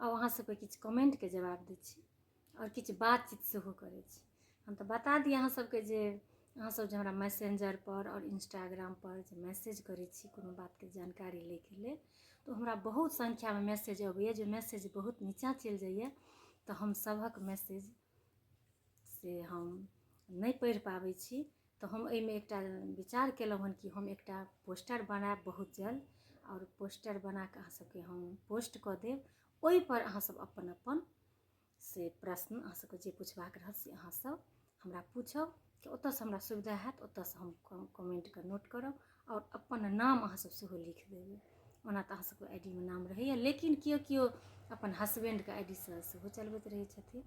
आउ अहाँ सबके किछु कमेन्टके जवाब दै छी आओर किछु बातचीत सेहो करै छी। हम तऽ बता दी अहाँ सबके जे अहाँ सब जे हमरा मैसेन्जरपर आओर इन्स्टाग्रामपर जे मैसेज करै छी कोनो बातके जानकारी लैके लेल, तऽ हमरा बहुत संख्यामे मैसेज अबैए, जे मैसेज बहुत नीचाँ चलि जाइए, तऽ हम सभक मैसेज से हम नहि पढ़ि पाबै छी। तऽ हम एहिमे एकटा विचार केलहुँ हन कि हम एकटा पोस्टर बनायब बहुत जल्द, आओर पोस्टर बनाकऽ अहाँ सबके हम पोस्ट कऽ देब। ओहिपर अहाँ सब अपन अपन से प्रश्न अहाँ सबके जे पुछबाक रहत से अहाँ सब हमरा पूछब, कि ओतऽसँ हमरा सुविधा हैत, ओतऽसँ हम कमेन्टके नोट करब। आओर अपन नाम अहाँ सब सेहो लिख देबै। ओना तऽ अहाँ सबके I D मे नाम रहैए, लेकिन केओ केओ अपन हसबैंडके I D सँ सेहो चलबैत रहै छथिन,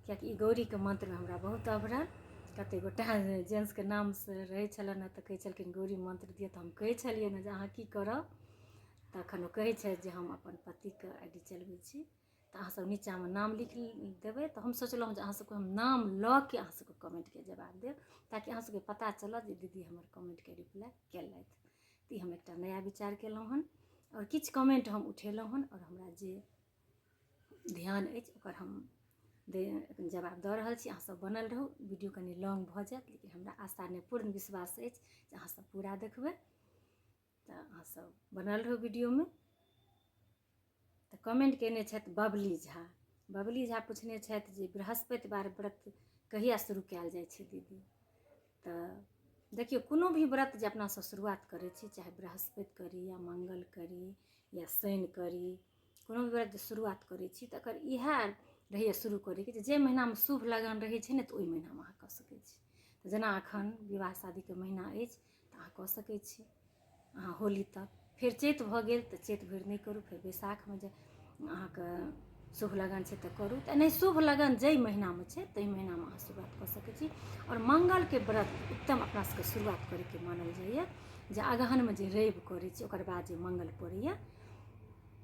किएकि ई गौरीके मन्त्रमे हमरा बहुत अभरल। कतेक गोटा जेंट्सके नामसँ रहै छलनि हँ, तऽ कहै छलखिन गौरी मन्त्र दिअ, तऽ हम कहै छलियनि जे अहाँ की करब? तखन ओ कहै छथि जे हम अपन पतिके I D चलबै छी। तऽ अहाँसभ नीचाँमे नाम लिख देबै, तऽ हम सोचलहुँ जे अहाँ सबके हम नाम लऽ के अहाँ सबके कमेन्टके जवाब देब, ताकि अहाँ सबके पता चलत जे दीदी हमर कमेन्टके रिप्लाई केलथि। तऽ ई हम एकटा नया विचार केलहुँ हन, आओर किछु कमेन्ट हम उठेलहुँ हन, आओर हमरा जे ध्यान अछि ओकर हम दे जवाब दऽ रहल छी। अहाँसभ बनल रहू। वीडियो कनि लॉन्ग भऽ जायत, लेकिन हमरा आशा नहि, पूर्ण विश्वास अछि जे अहाँसभ पूरा देखबै। तऽ अहाँसभ बनल रहू वीडियोमे। तऽ कमेंट कयने छथि बबली झा। बबली झा पुछने छथि जे बृहस्पतिवार व्रत कहिया शुरू कयल जाइ छै दीदी? तऽ देखियौ, कोनो भी व्रत जे अपना सब शुरुआत करै छी, चाहे बृहस्पति करी या मंगल करी या शनि करी, कोनो भी व्रत जे शुरुआत करै छी तऽ एकर इएह रहैए शुरू करैके जे महिनामे शुभ लगन रहै छै ने, तऽ ओहि महिनामे अहाँ कऽ सकै छी। तऽ जेना एखन विवाह शादीके महिना अछि, तऽ अहाँ कऽ सकै छी अहाँ होली तक। फेर चैत भऽ गेल तऽ चैत भरि नहि करू, फेर बैसाखमे जे अहाँके शुभ लगन छै तऽ करू। तऽ एनाही शुभ लगन जाहि महिनामे छै ताहि महिनामे अहाँ शुरुआत कऽ सकै छी। आओर मङ्गलके व्रत उत्तम अपना सबके शुरुआत करैके मानल जाइए, जे अगहनमे जे रवि करै छी, ओकर बाद जे मङ्गल पड़ैए,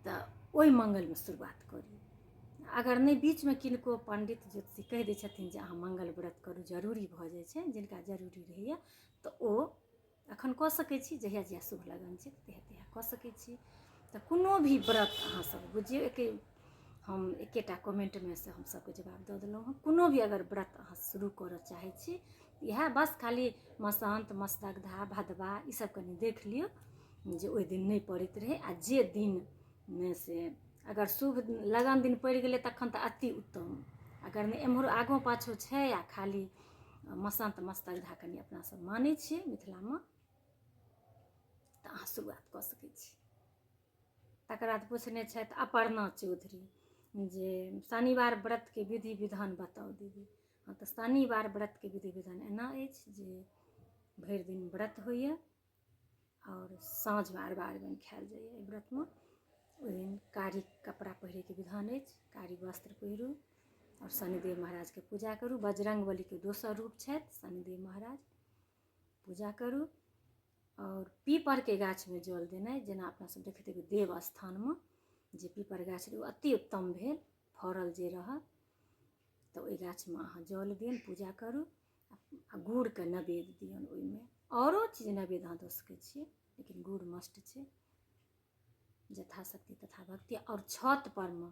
तऽ ओहि मङ्गलमे शुरुआत करी। अगर नहि बीचमे किनको पण्डित ज्योतिषी कहि दै छथिन जे अहाँ मङ्गल व्रत करू, जरूरी भऽ जाइ छै, जिनका जरूरी रहैए तऽ ओ एखन कऽ सकै छी। जहिया जहिया शुभ लगन छै तहिया तहिया कऽ सकै छी। तऽ कोनो भी व्रत अहाँ सब बुझियौ, एके हम एकेटा कमेंटमे से हम सबके जवाब दऽ देलहुँ हँ। कोनो भी अगर व्रत अहाँ शुरू करऽ चाहै छी, इएह बस खाली मसन्त, मसदग्धा, भदवा ई सब कनि देख लियौ जे ओहि दिन नहि पड़ैत रहै, आ जे दिनमे से अगर शुभ लगन दिन पड़ि गेलै तखन तऽ अति उत्तम। अगर नहि एम्हरो आगो पाछो छै, आ खाली मसन्त मस्तगधा कनि अपना सब मानै छियै मिथिलामे, तऽ अहाँ शुरुआत कऽ सकै छी। तकर बाद पुछने छथि अपर्णा चौधरी जे शनिवार व्रतके विधि विधान बताउ दीदी। हँ, तऽ शनिवार व्रतके विधि विधान एना अछि जे भरि दिन व्रत होइए आओर साँझमे अरबा अरबाइन खायल जाइए एहि व्रतमे। ओहि दिन कारी कपड़ा पहिरैके विधान अछि, कारी वस्त्र पहिरू आओर शनिदेव महाराजके पूजा करू। बजरंग बलीके दोसर रूप छथि शनिदेव महाराज, पूजा करू। आओर पीपरके गाछमे जल देनाइ, जेना अपना सब देखैत हेबै देव स्थानमे जे पीपर गाछ रहै, ओ अति उत्तम भेल, फड़ल जे रहल, तऽ ओहि गाछमे अहाँ जल दियौन, पूजा करू आ गुड़के नैवेद्य दियौन। ओहिमे आओरो चीज नैवेद्य अहाँ दऽ सकै छियै, लेकिन गुड़ मस्ट छै। यथाशक्ति तथा भक्ति। आओर छत परमे,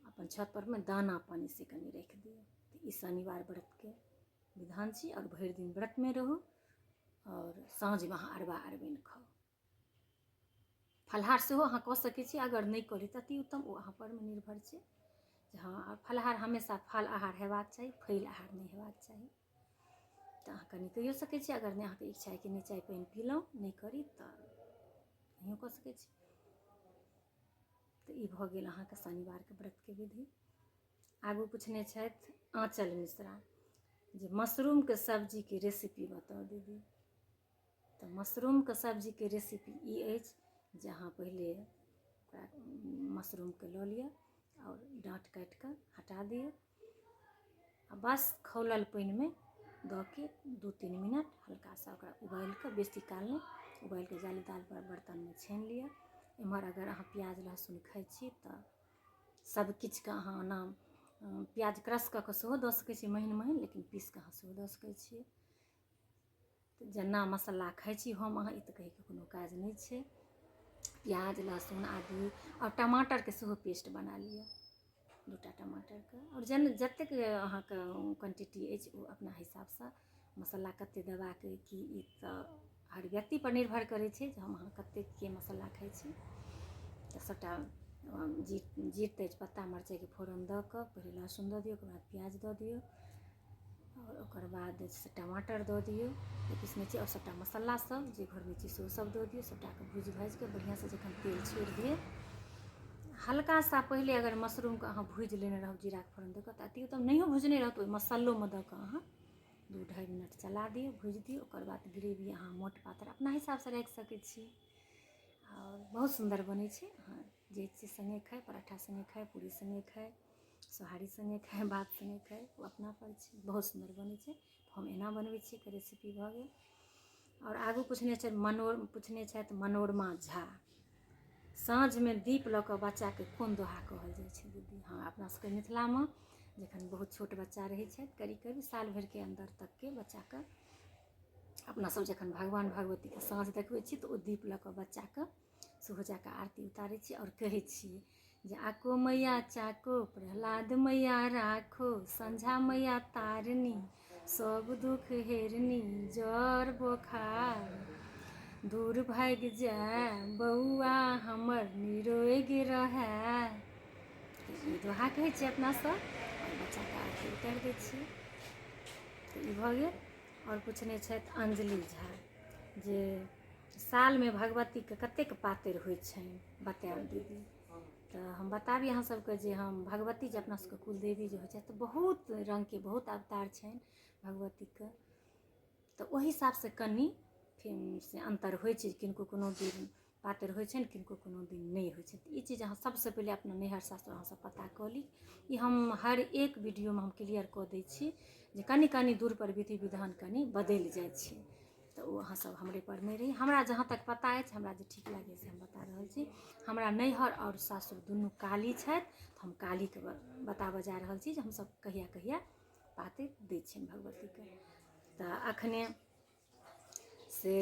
अपन छत परमे दाना पानी से कनि राखि दियौ। तऽ ई शनिवार व्रतके विधान छी। आओर भरि दिन व्रतमे रहू आओर साँझमे अहाँ अरबा अरबाइन खाउ। फलाहार सेहो अहाँ कऽ सकै छी, अगर नहि करी तऽ अति उत्तम, ओ अहाँ परमे निर्भर छै जे हँ। फलाहार हमेशा फल आहार हेबाक चाही, फैल आहार नहि हेबाक चाही। तऽ अहाँ कनि कहियो सकै छी, अगर नहि अहाँके इच्छा कि नहि चाय पानि पीलहुँ नहि करी, तऽ नहियो कऽ सकै छी। तऽ ई भऽ गेल अहाँके शनिवारके व्रतके विधि। आगू पुछने छथि आँचल मिश्रा जे मशरूमके सब्जीके रेसिपी बताउ दीदी। तऽ मशरूमके सब्जीके रेसिपी ई अछि जे अहाँ पहिले ओकरा मशरूमके लऽ लिअ आओर डाँट काटि कऽ हटा दियौ आ बस खौलल पानिमे दऽ के 2-3 मिनट हल्का सा ओकरा उबालि कऽ, बेसी काल नहि उबालि कऽ, जालीदार बर्तनमे छानि लिअ। एम्हर अगर अहाँ प्याज लहसुन खाइ छी तऽ सब किछुके अहाँ ओना प्याज क्रश कऽ कऽ सेहो दऽ सकै छी महीन महीन, लेकिन पीस कऽ अहाँ सेहो दऽ सकै छियै। तऽ जेना मसल्ला खाइ छी हम अहाँ, ई तऽ कहैके कोनो काज नहि छै। प्याज, लहसुन, आदि आओर टमाटरके सेहो पेस्ट बना लिअ, 2टा टमाटरके। आओर जन जतेक अहाँके क्वान्टिटी अछि ओ अपना हिसाबसँ मसाला कतेक देबाक अइ की, ई तऽ हर व्यक्तिपर निर्भर करै छै जे हम अहाँ कतेकके मसाला खाइ छी। तऽ सभटा जीर जीर तेजपत्ता, मरचाइके फोरन दऽ कऽ पहिले लहसुन दऽ दियौ, ओकर बाद प्याज दऽ दियौ आओर ओकर बाद से टमाटर दऽ दियौ जे पीसने छी, आओर सभटा मसाला सब जे घरमे छी सेहो सब दऽ दियौ। सभटाके भूजि भाजिके बढ़िआँसँ जखन तेल छोड़ि दियै हल्का सा, पहिले अगर मशरूमके अहाँ भूजि लेने रहब जीराके फोरन दऽ कऽ तऽ अति उत्तम, नहियो भुजने रहत ओहि मसालोमे दऽ कऽ अहाँ 2-2.5 मिनट चला दियौ, भूजि दियौ। ओकर बाद ग्रेवी अहाँ मोट पातर अपना हिसाबसँ राखि सकै छी आओर बहुत सुन्दर बनै छै। अहाँ जे चीज सङ्गे खाइ, पराठा सङ्गे खाइ, पूरी सङ्गे खाइ, सोहारी सङ्गे खाइ, भात सङ्गे खाइ, ओ अपना पर छै। बहुत सुन्दर बनै छै। हम एना बनबै छियै एकर रेसिपी भऽ गेल। आओर आगू पुछने छथि पुछने छथि मनोरमा झा, साँझमे दीप लऽ कऽ बच्चाके कोन दोहा कहल जाइ छै दीदी? हँ, अपना सबके मिथिलामे जखन बहुत छोट बच्चा रहै छथि, करीब करीब साल भरिके अन्दर तकके बच्चाके अपना सब जखन भगवान भगवतीके साँझ देखबै छी तऽ ओ दीप लऽ कऽ बच्चाके सेहो जाकऽ आरती उतारै छी आओर कहै छियै जे आको मैया चाको, प्रहलाद मैया राखो, संझा मैया तारनी, सब दुख हेरनी, जर बोखार दूर भागि जाय, बौआ हमर निरोग रहै। ई दोहा कहै छियै अपना सब आओर बच्चाके आरती उतारि दै छियै। तऽ ई भऽ गेल। आओर पुछने छथि अंजलि झा जे सालमे भगवतीके कतेक पातरि होइ छनि बतायब दीदी? तऽ हम बताबी अहाँ सबके जे हम भगवती जे अपना सबके कुलदेवी जे होइ छथि तऽ बहुत रङ्गके बहुत अवतार छनि भगवतीके, तऽ ओहि हिसाबसँ कनि फेर से अन्तर होइ छै। किनको कोनो दिन पातरि होइ छनि, किनको कोनो दिन नहि होइ छनि। तऽ ई चीज अहाँ सबसँ पहिले अपना नैहर सासुर अहाँ सब पता कऽ ली। ई हम हर एक वीडियोमे हम क्लियर कऽ दै छी जे कनि कनि दूरपर विधि विधान कनि बदलि जाइ छै, तऽ ओ अहाँ सब हमरे पर नहि रही। हमरा जहाँ तक पता अछि, हमरा जे ठीक लागैए से हम बता रहल छी। हमरा नैहर आओर सासुर दुनू काली छथि, तऽ हम कालीके बताबऽ जा रहल छी जे हमसब कहिया कहिया पातरि दै छियनि भगवतीके। तऽ अखने से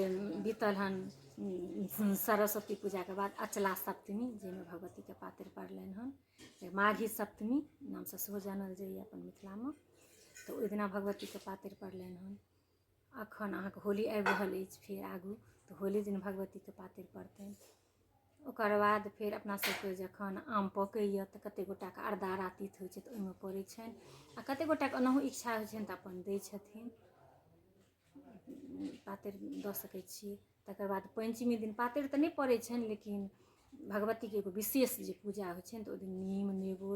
बीतल हन सरस्वती पूजाके बाद अचला सप्तमी, जाहिमे भगवतीके पातरि पड़लनि हन, माघी सप्तमी नामसँ सेहो जानल जाइए अपन मिथिलामे, तऽ ओहि दिना भगवतीके पातरि पड़लनि हन। अखन अहाँके होली आबि रहल अछि फेर आगू, तऽ होली दिन भगवतीके पातरि पड़तनि। ओकर बाद फेर अपना सबके जखन आम पकैए तऽ कतेक गोटाके अरदारा तीत होइ छै तऽ ओहिमे पड़ै छनि, आ कतेक गोटाके ओनाहु इच्छा होइ छनि तऽ अपन दै छथिन, पातरि दऽ सकै छी। तकर बाद पञ्चमी दिन पातरि तऽ नहि पड़ै छनि, लेकिन भगवतीके एगो विशेष जे पूजा होइ छनि तऽ ओहि दिन नीम नेबो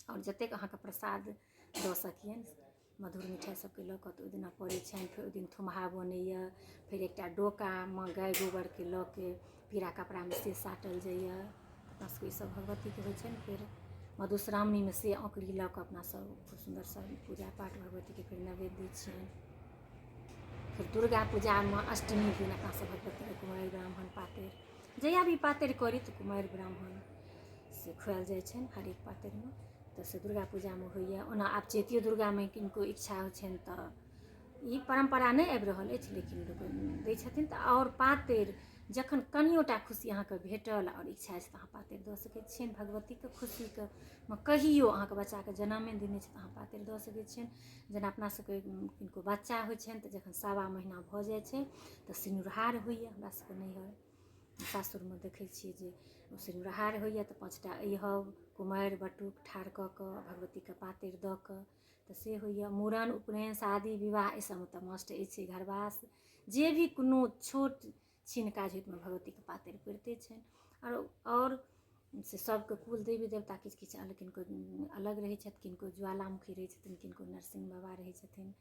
आओर जतेक अहाँके प्रसाद दऽ सकियनि मधुर मिठाइ सबके लऽ कऽ, तऽ ओहि दिना पड़ै छनि। फेर ओहि दिन थुम्हा बनैए, फेर एकटा डोकामे गाय गोबरके लऽ के पीरा कपड़ामे से साटल जाइए। अपना सबके ईसब भगवतीके होइ छनि। फेर मधुश्रावणीमे से औँकरी लऽ कऽ अपना सब खूब सुन्दरसँ पूजा पाठ भगवतीके फेर नैवेद्य दै छियनि। फेर दुर्गा पूजामे अष्टमी दिन अपना सब भगवतीके कुमारि ब्राह्मण पातरि, जहिया भी पातरि करी तऽ कुमारि ब्राह्मण से खुआयल जाइ छनि हरेक पातरिमे, तऽ से दुर्गा पूजामे होइए। ओना आब चैतियो दुर्गामे किनको इच्छा होइ छनि तऽ ई परम्परा नहि आबि रहल अछि, लेकिन लोक दै छथिन। तऽ आओर पातरि जखन कनियोटा खुशी अहाँके भेटल आओर इच्छा अछि तऽ अहाँ पातरि दऽ सकै छियनि भगवतीके खुशीके मे। कहियो अहाँके बच्चाके जनमे दिन अछि तऽ अहाँ पातरि दऽ सकै छियनि। जेना अपना सबके किनको बच्चा होइ छनि तऽ जखन 1.25 महीना भऽ जाइ छै तऽ सिनुरहार होइए। हमरा सबके नैहर सासुरमे देखै छियै जे ओ सिनुरहार होइए तऽ 5टा अइहब कुमारि बटुक ठाढ़ कऽ कऽ भगवतीके पातरि दऽ कऽ तऽ से होइए। मूड़न, उपनयन, शादी विवाह एहि सबमे तऽ मस्ट अछि। घरवास जे भी कोनो छोट छिन काज होइत मे भगवतीके पातरि पड़िते छनि। आओर से सबके कुल देवी देवता किछु किछु अलग, किनको अलग रहै छथि, किनको ज्वालामुखी रहै छथिन, किनको नरसिंह बाबा रहै छथिन,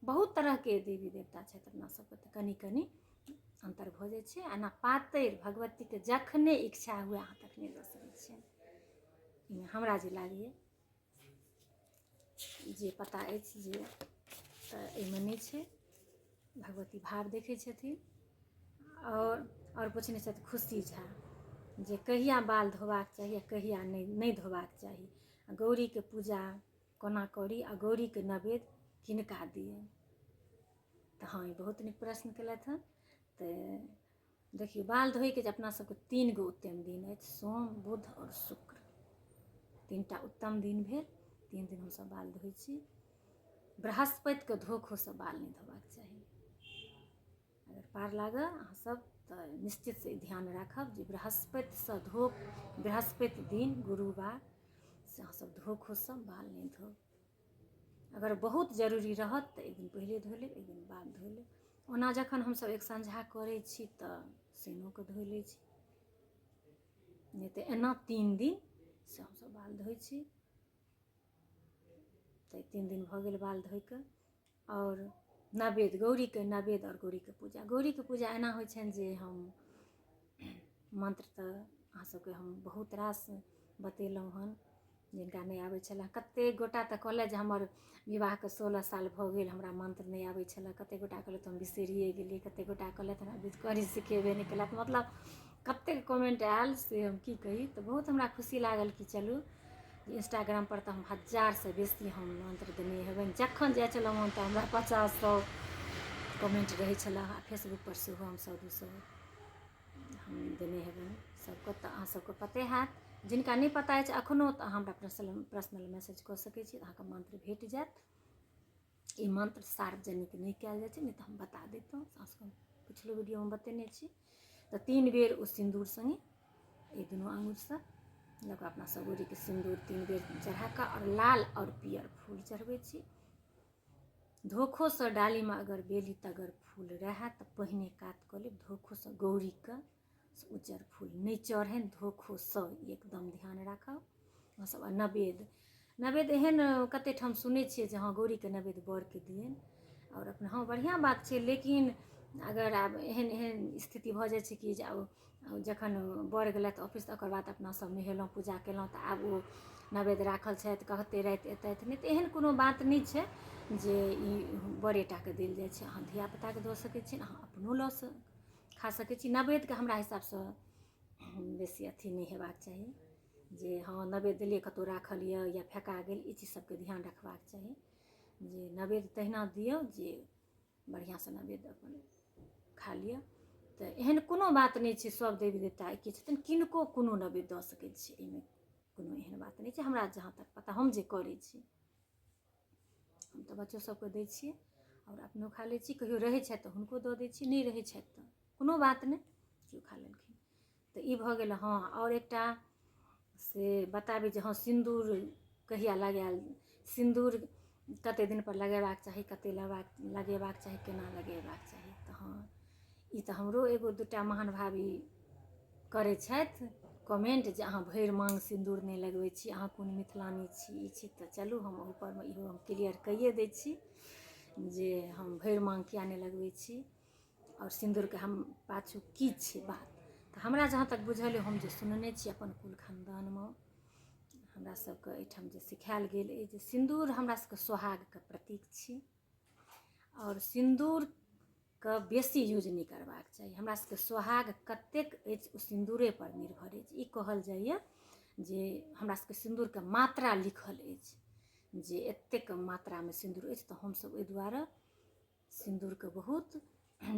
बहुत तरहके देवी देवता छथि अपना सबके, तऽ कनि कनि अन्तर भऽ जाइ छै। एना पातरि भगवतीके जखने इच्छा हुए अहाँ तखने दऽ सकै छियनि। हमरा जे लागैए जे पता अछि जे तऽ एहिमे नहि छै, भगवती भाव देखै छथिन। आओर पुछने छथि खुशी झा जे कहिया बाल धोबाक चाही आ कहिया नहि धोबाक चाही, आ गौरीके पूजा कोना करी, आ गौरीके नैवेद्य किनका दियनि? तऽ हँ, ई बहुत नीक प्रश्न केलथि हँ। तऽ देखियौ बाल धोइके जे अपना सबके 3 गो उत्तम दिन अछि, सोम, बुध आओर शुक्र, 3टा उत्तम दिन भेल। 3 दिन हमसब बाल धोइ छी। बृहस्पतिके धोखोसँ बाल नहि धोबाक चाही। अगर पार लागऽ अहाँ सब तऽ निश्चितसँ ई ध्यान राखब जे बृहस्पतिसँ धो, बृहस्पति दिन गुरुवार से अहाँ सब धोखोसँ बाल नहि धोब। अगर बहुत जरूरी रहत तऽ एक दिन पहिले धो लेब, एक दिन बाद धो लेब। ओना जखन हमसब एक संझा करै छी तऽ शनिओके धो लै छी, नहि तऽ एना 3 दिन से हमसब बाल धोइ छी। तऽ 3 दिन भऽ गेल बाल धोइके। आओर नवेद, गौरीके नवेद आओर गौरीके पूजा। गौरीके पूजा एना होइ छनि जे हम मन्त्र तऽ अहाँ सबके हम बहुत रास बतेलहुँ हन, जिनका नहि आबै छलै। कतेक गोटा तऽ कहलथि जे हमर विवाहके 16 साल भऽ गेल, हमरा मन्त्र नहि आबै छलै। कतेक गोटा कहलथि हम बिसरिए गेलियै, कतेक गोटा कहलथि हमरा विधकरी सिखेबे नहि केलथि। मतलब कतेक कमेन्ट आयल से हम की कही। तऽ बहुत हमरा खुशी लागल कि चलू इंस्टाग्राम पर तऽ हम 1000सँ बेसी हम मन्त्र देने हेबनि। जखन जाइ छलहुँ हन तऽ हमरा 50-100 कमेन्ट रहै छलै। आ फेसबुक पर सेहो हम 100-200 हम देने हेबनि सबके। तऽ अहाँ सबके पते हैत, जिनका नहि पता अछि एखनो तऽ अहाँ हमरा पर्सनल मैसेज कऽ सकै छी, अहाँके मन्त्र भेट जायत। ई मन्त्र सार्वजनिक नहि कयल जाइ छै, नहि तऽ हम बता दैतहुँ। अहाँ सबके पिछलो वीडियोमे बतेने छी। तऽ 3 बेर ओ सिन्दूर सङ्गे एहि दुनू आङ्गुरसँ लऽ कऽ अपना सब गौरीके सिन्दूर 3 बेर चढ़ा कऽ आओर लाल आओर पियर फूल चढ़बै छी। धोखोसँ डालीमे अगर बेली तगर फूल रहए तऽ पहिने कात कऽ लेब। धोखोसँ गौरीके उज्जर फूल नहि चढ़नि, धोखोसँ एकदम ध्यान राखब अहाँसब। आ नवेद, नवेद एहन कते ठाम सुनै छियै जे हँ गौरीके नवेद बरके दियनि आओर अपना, हँ बढ़िआँ बात छै। लेकिन अगर आब एहन एहन स्थिति भऽ जाइ छै कि जे आब जखन बर गेलथि ऑफिस तकर बाद अपना सब नहेलहुँ पूजा केलहुँ तऽ आब ओ नवेद राखल छथि, कहते राति एतथि नहि, तऽ एहन कोनो बात नहि छै जे ई बरेटाके देल जाइ छै। अहाँ धियापुताके दऽ सकै छियनि, अहाँ अपनो लऽ खा सकै छी। नवेदके हमरा हिसाबसँ बेसी अथी नहि हेबाक चाही जे हँ नवेद देलियै कतहु राखल यऽ या फेका गेल, ई चीज सबके ध्यान रखबाक चाही जे नवेद तहिना दियौ जे बढ़िआँसँ नवेद अपन खा लिअ। तऽ एहन कोनो बात नहि छै, सब देवी देवता एके छथिन, किनको कोनो नवेद दऽ सकै छी, एहिमे कोनो एहन बात नहि छै। हमरा जहाँ तक पता, हम जे करै छी, हम तऽ बच्चो सबके दै छियै आओर अपनो खा लै छी। कहियो रहै छथि तऽ हुनको दऽ दै छी, नहि रहै छथि तऽ कोनो बात नहि, केओ खा लेलखिन। तऽ ई भऽ गेल। हँ आओर एकटा से बताबी जे हँ सिन्दूर कहिया लगायल, सिन्दूर कते दिनपर लगेबाक चाही, कते लगेबाक चाही, केना लगेबाक चाही। तऽ हँ ई तऽ हमरो एगो दूटा महान भाभी करै छथि कमेन्ट जे अहाँ भरि माँग सिन्दूर नहि लगबै छी, अहाँ कोन मिथिलानी छी, ई छी। तऽ चलू हम ओहूपरमे इहो हम क्लियर कैये दै छी जे हम भरि माँग किया नहि लगबै छी आओर सिन्दूरके हम पाछू की छै बात। तऽ हमरा जहाँ तक बुझल अइ, हम जे सुनने छी अपन कुल खानदानमे, हमरा सबके एहिठाम जे सिखायल गेल अछि जे सिन्दूर हमरा सबके सोहागके प्रतीक छी आओर सिन्दूरके बेसी यूज नहि करबाक चाही। हमरा सबके सोहाग कतेक अछि ओ सिन्दूरेपर निर्भर अछि। ई कहल जाइए जे हमरा सबके सिन्दूरके मात्रा लिखल अछि जे एतेक मात्रामे सिन्दूर अछि, तऽ हमसब ओहि दुआरे सिन्दूरके बहुत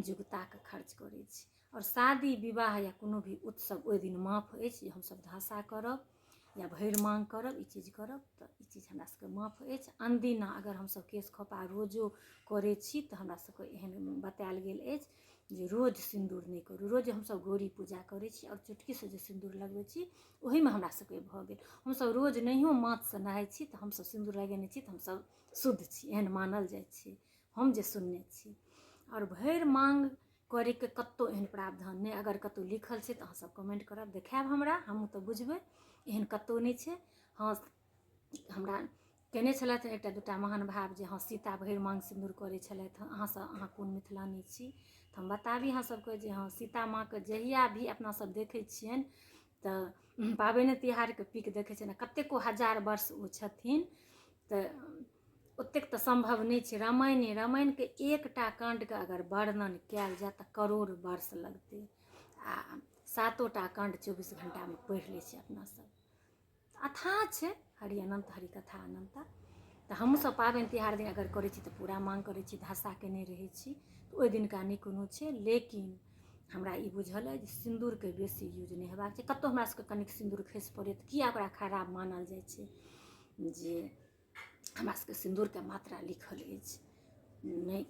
जुगताके खर्च करै छी। आओर शादी विवाह या कोनो भी उत्सव ओहि दिन माफ अछि जे हमसब धासा करब या भरि माँग करब, ई चीज करब, तऽ ई चीज हमरा सबके माफ अछि। अनदिना अगर हमसब केश खोपा रोजो करै छी तऽ हमरा सबके एहन बतायल गेल अछि जे रोज सिन्दूर नहि करू। रोज हमसब गौरी पूजा करै छी आओर चुटकीसँ जे सिन्दूर लगबै छी ओहिमे हमरा सबके भऽ गेल। हमसब रोज नहियो माथसँ नहाइ छी तऽ हमसब सिन्दूर लगेने छी तऽ हमसब शुद्ध छी, एहन मानल जाइ छै, हम जे सुनने छी। आओर भरि माँग करैके कतहु एहन प्रावधान नहि, अगर कतहु लिखल छै तऽ अहाँसब कमेन्ट करब, देखायब हमरा, हमहूँ तऽ बुझबै, एहन कतहु नहि छै। हँ हमरा केने छलथि एकटा दूटा महान भाव जे हँ सीता भरि माँग सिन्दूर करै छलथि हँ, अहाँसँ अहाँ कोन मिथिलानी छी। तऽ हम बताबी अहाँ सबके जे हँ सीता माँके जहिया भी अपना सब देखै छियनि तऽ पाबनि तिहारके पिक देखै छियनि, कतेको हजार वर्ष ओ छथिन, तऽ ओतेक तऽ सम्भव नहि छै। रामायणके एकटा काण्डके अगर वर्णन कयल जाय तऽ करोड़ वर्ष लगतै, आ 7टा काण्ड 24 घण्टामे पढ़ि लै छै अपना सब। अथाह छै हरि अनन्त हरि कथा अनन्ता। तऽ हमहूँसब पाबनि तिहार दिन अगर करै छी तऽ पूरा माँग करै छी, धासा केने रहै छी, तऽ ओहि दिनका नहि कोनो छै। लेकिन हमरा ई बुझल अइ जे सिन्दूरके बेसी यूज नहि हेबाक चाही। कतहु हमरा सबके कनिक सिन्दूर खसि पड़ैए तऽ किया ओकरा खराब मानल जाइ छै जे हमरा सबके सिन्दूरके मात्रा लिखल अछि, नहि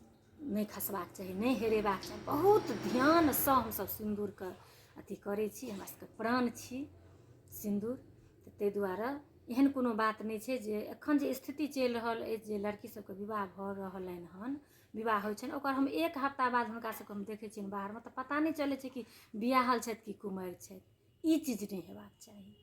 नहि खसबाक चाही, नहि हेरेबाक चाही। बहुत ध्यानसँ हमसब सिन्दूरके अथी करै छी, हमरा सबके प्राण छी सिन्दूर। तऽ ताहि दुआरे एहन कोनो बात नहि छै जे एखन जे स्थिति चलि रहल अछि जे लड़की सबके विवाह भऽ रहलनि हन, विवाह होइ छनि, ओकर हम एक हफ्ता बाद हुनका सबके हम देखै छियनि बाहरमे तऽ पता नहि चलै छै कि बियाहल छथि कि कुमारि छथि। ई चीज नहि हेबाक चाही।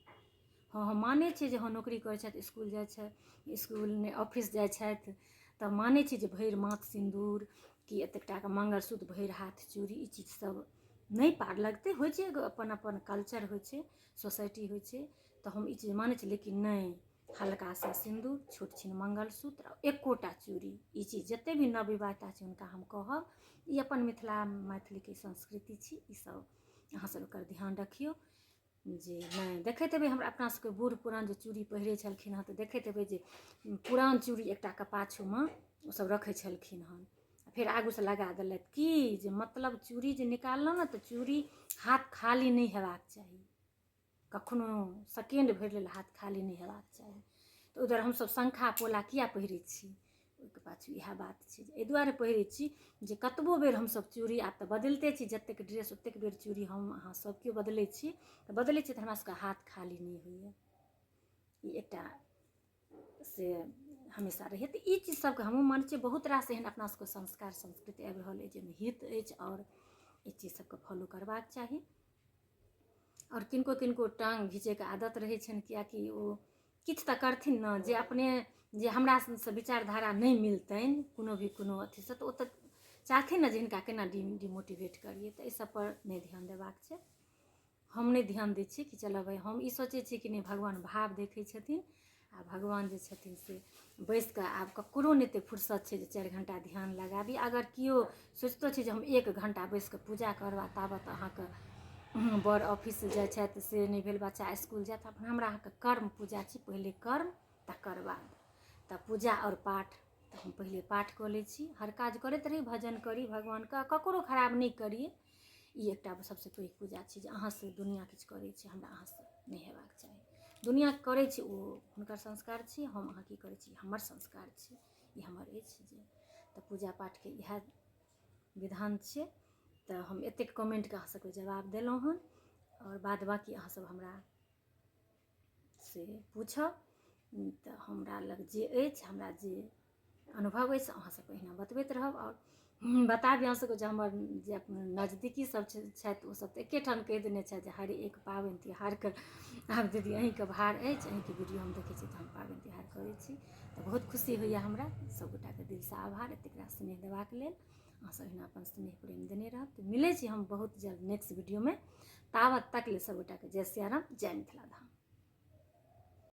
हँ, हम मानै छियै जे हँ नौकरी करै छथि, इसकुल जाइ छथि, इसकुल नहि ऑफिस जाइ छथि, तऽ मानै छियै जे भरि माथ सिन्दूर कि एतेक टाके मंगलसूत्र, भरि हाथ चूड़ी, ई चीज सब नहि पार लगतै। होइ छै एगो अपन अपन कल्चर होइ छै, सोसाइटी होइ छै, तऽ हम ई चीज मानै छी। लेकिन नहि, हल्का सा सिन्दूर, छोट छिन मंगलसूत्र आ एकोटा चूड़ी, ई चीज जते भी नवविवाहिता छै हुनका हम कहब, ई अपन मिथिला मैथिलीके संस्कृति छी, ई सब अहाँ सब एकर ध्यान रखियौ। जे नहि देखैत हेबै हमरा अपना सबके बूढ़ पुरान जे चूड़ी पहिरै छलखिन हँ, तऽ देखैत हेबै जे पुरान चूड़ी एकटाके पाछूमे ओसब रखै छलखिन हँ, फेर आगूसँ लगा देलथि की जे मतलब चूड़ी जे निकाललहुँ ने तऽ चूड़ी हाथ खाली नहि हेबाक चाही, कखनो सेकेंड भरि लेल हाथ खाली नहि हेबाक चाही। तऽ उधर हमसब शंखा पोला किया पहिरै छी, ओहिके पाछू इएह बात छै जे एहि दुआरे पहिरै छी जे कतबो बेर हमसब चूड़ी आब तऽ बदलिते छी, जतेक ड्रेस ओतेक बेर चूड़ी हम अहाँ सब केओ बदलै छी, तऽ बदलै छी तऽ हमरा सबके हाथ खाली नहि होइए, ई एकटा से हमेशा रहैए। तऽ ई चीज सबके हमहूँ मानै छियै। बहुत रास एहन अपना सबके संस्कार संस्कृति आबि रहल अछि जाहिमे हित अछि आओर एहि चीज सबके फॉलो करबाक चाही। आओर किनको किनको टाँग घिचैके आदत रहै छनि, किएकि ओ किछु तऽ करथिन ने जे अपने जे हमरासँ विचारधारा नहि मिलतनि कोनो भी कोनो अथीसँ, तऽ ओ तऽ चाहथिन ने जे हिनका केना डिमोटिवेट करियै। तऽ एहि सबपर नहि ध्यान देबाक छै। हम नहि ध्यान दै छियै कि चलऽ भाइ, हम ई सोचै छियै कि नहि भगवान भाव देखै छथिन आ भगवान जे छथिन से बैसि कऽ आब ककरो नहि एतेक फुर्सत छै जे 4 घण्टा ध्यान लगाबी। अगर केओ सोचितो छै जे हम 1 घण्टा बैसि कऽ पूजा करब, आ ताबत अहाँके बड़ ऑफिस जाइ छथि से नहि भेल, बच्चा इसकुल जायत, अपन हमरा अहाँके कर्म पूजा छी, पहिले कर्म तकर बाद तऽ पूजा आओर पाठ। तऽ हम पहिले पाठ कऽ लै छी, हर काज करैत रही, भजन करी भगवानके, ककरो खराब नहि करियै। ई एकटा सबसँ पैघ पूजा छी जे अहाँसँ दुनिआँ किछु करै छै, हमरा अहाँसँ नहि हेबाक चाही। दुनिआँ करै छै ओ हुनकर संस्कार छी, हम अहाँ की करै छी हमर संस्कार छी, ई हमर अछि जे तऽ पूजा पाठके इएह विधान छियै। तऽ हम एतेक कमेन्टके अहाँ सबके जवाब देलहुँ हन, आओर बाद बाँकी अहाँ सब हमरा से पूछब तऽ हमरा लग जे अछि, हमरा जे अनुभव अछि अहाँ सबके अहिना बतबैत रहब। आओर बताबी अहाँ सबके जे हमर जे नजदीकी सब छथि ओ सब तऽ एकेठाम कहि देने छथि जे हर एक पाबनि तिहारके आब दीदी अहीँके भार अछि, अहीँके वीडियो हम देखै छी तऽ हम पाबनि तिहार करै छी, तऽ बहुत खुशी होइए हमरा। सबगोटाके दिलसँ आभार एतेक रास स्नेह देबाक लेल। अहाँ सब अहिना अपन स्नेह प्रेम देने रहब। तऽ मिलै छी हम बहुत जल्द नेक्स्ट वीडियोमे, ताबत तक लेल सबगोटाके जय सियाराम, जय मिथिला धाम।